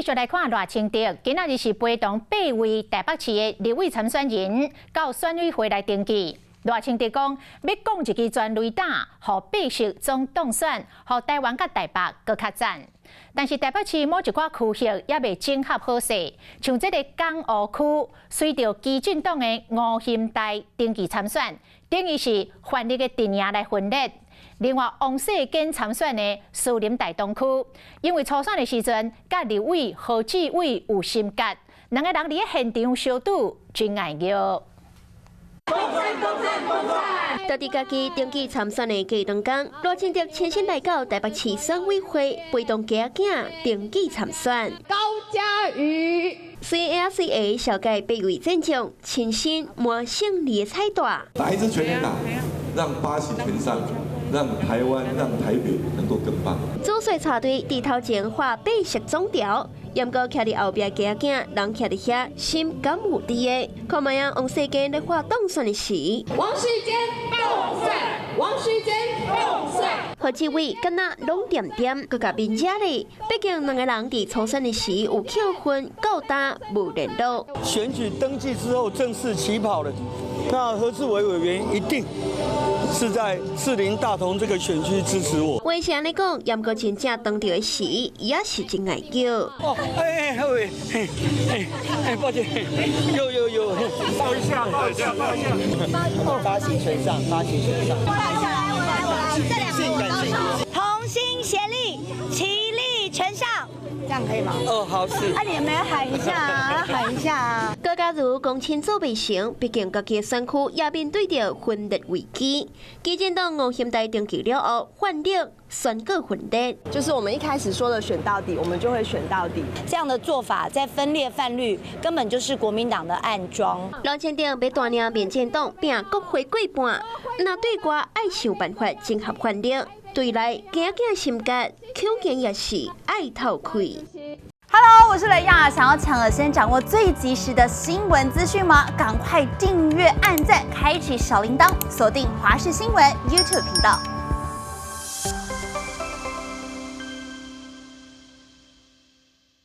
繼續來看賴清德，今仔日是陪同八位台北市的立委參選人到選委會來登記。賴清德講，欲摃一支全壘打，予白色總當選，予台灣佮台北閣較讚。但是台北市某一寡區域猶未整合好勢，像這個港湖區，隨著基進黨的吳欣岱登記參選，等於是泛綠的陣營來分裂。另外，王世堅參選的士林大同區，因為初選的時陣，佮立委何志偉有心結，兩个人佇現場相拄真愛叫。到佇家己登記參選的過當工，賴清德親身來到台北市選委會，陪同家囝登記參選。高嘉瑜，雖然是會小改八位戰將，親身摸勝利的彩帶。打一支全壘打，讓八喜全上，讓台灣、讓台北能夠更棒。主帥帶隊佇頭前畫白色總條，毋過徛佇後壁家囝，人徛佇遐，心敢有佇的？看覓仔王世堅咧畫當選的時，王世堅當選，王世堅當選。何志偉敢若攏恬恬，閣共面遮咧。畢竟兩个人佇初選的時有扣分，到今無聯絡。選舉登記之後正式起跑了，那何志偉委員一定是在士林大同這個選區支持我。話是按呢講，毋過真正當著的時，伊也是真愛叫。哦，哎哎，喂，哎哎，抱歉，有有有，抱一下，抱一下，抱一下，八喜全上，八喜全上。我來，我來，我來，這兩個我都手。同心協力，其利全上，這樣可以嗎？哦，好是。啊，你沒有喊一下啊？喊一下啊！閣假如公親做袂成，畢竟家己的選區也面對著分裂危機。基進黨吳欣岱登記了後，泛綠宣告分裂。就是我們一開始說的選到底，我們就會選到底。這樣的做法在分裂泛綠，根本就是國民黨的暗樁。賴清德欲帶領民進黨拚國會過半，若對外愛想辦法整合泛綠，對內驚驚心結，恐驚也是愛透氣。 Hello，我是雷亞，想要搶先掌握最及時的新聞資訊嗎？趕快訂閱、按讚、開啟小鈴鐺，鎖定華視新聞 YouTube 頻道。